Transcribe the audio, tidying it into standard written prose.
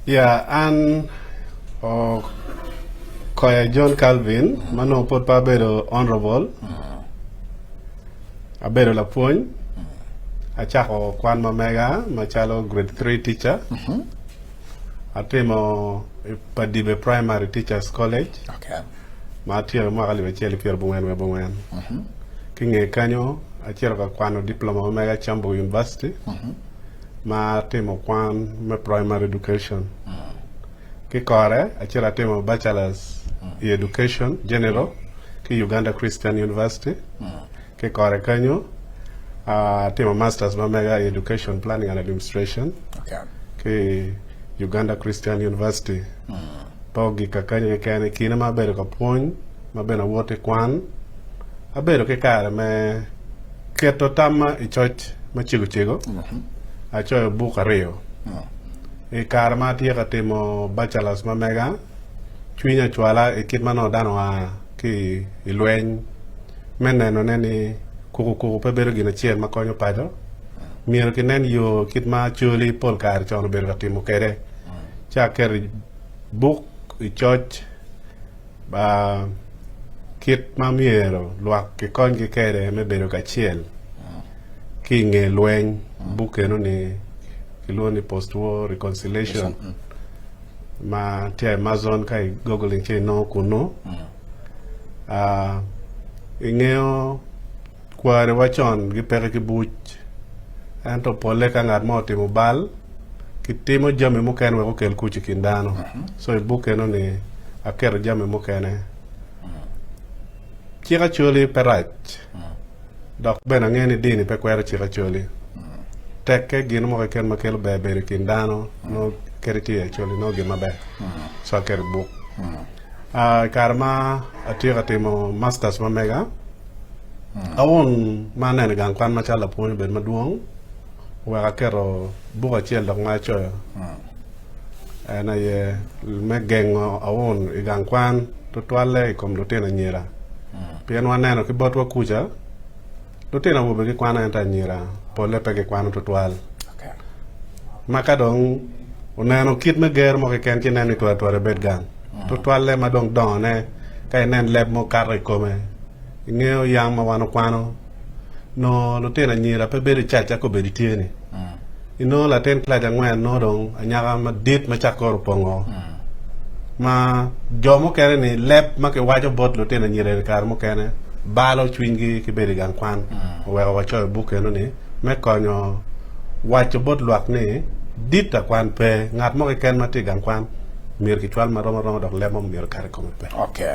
Ya, an Okoya John Calvin ma nongo pwod pe abedo honorable, abedo lapwony, acako kwan ma mega macalo grade 3 teacher, atimo i Padibe Primary Teachers College Okay. ma atyeko i mwaka alip acel ki pyerabongwen wiye abongwen. Ki nge kanyo acito ka kwano diploma ma mega Kyambogo University. Ma atimo kwan me primary education ki kore acito atimo bachelors i education general ki Uganda Christian University ki kore kenyo atimo masters ma mega i education planning and administration ki Uganda Christian University pe ogik kakenyo keken i kine ma abedo ka pwony ma bene awoto i kwan abedo ki kare me Keto tamma i coc macego cego, acoyo buk aryo. I kare ma atye ka timo bachelors ma mega, cwinya ocwala i kit ma nongo dano oa ki i lweny me nenone ni kukukuku pe bedo gin acel ma konyo paco. Myero kinen yo kit ma Acholi pol kare con obedo ka timo kwede. Ci aketo buk i coc. Kit ma myero lwak kikonygi kwede me bedo kacel ki i nge lweny, buk eno-ni kilwongo ni Post War Reconciliation ma tye i Amazon ka i googling ci inongo kunnu. Ingeyo Kwariwa con gipeke ki buc, ento polle ka ngat mo otimo bal, kitimo jami mukene wek okel kuc i kin dano. So i buk eno-ni aketo jami mukene. Cik Acholi pe rac, dok bene angeyo ni dini pe kwero cik Acholi. Tekke gin mo keken ma kelo ber bedo i kin dano nongo kadi tye i Acholi nongo gin maber. So aketo i buk. I kare ma atye ka timo masters ma mega, Aun ma aneno i gang kwan macalo lapwony obedo madwong oweko aketo buk acel dok ma acoyo en aye me gengo aun i gang kwan tutwalle i kom lutino anyira pien waneno ki botwa kuca lutino awobe gikwano ento anyira polle pe gikwano tutwal ma ka dong oneno kit me gero mo keken ci neno ni twero twero ebed gang tutwalle ma dong dongone ka inen leb mo kato i kome Ingeyo yam ma wan okwano, nongo lutino anyira pe bedo cac ka obedo tye ni. Inongo latin kilaci angwen nongo dong anyaka madit ma cak kore opongo. Ma jo mukene ni leb ma kiwaco bot lutino anyira eni kare mukene balo cwinygi ki bedo i gang kwan. Oweko wacoyo buk eno ni me konyo waco bot lwak ni dit akwan pe, ngat mo keken ma tye i gang kwan myero kicwal marom aroma dok leb mo myero okat i kome pe. Okay.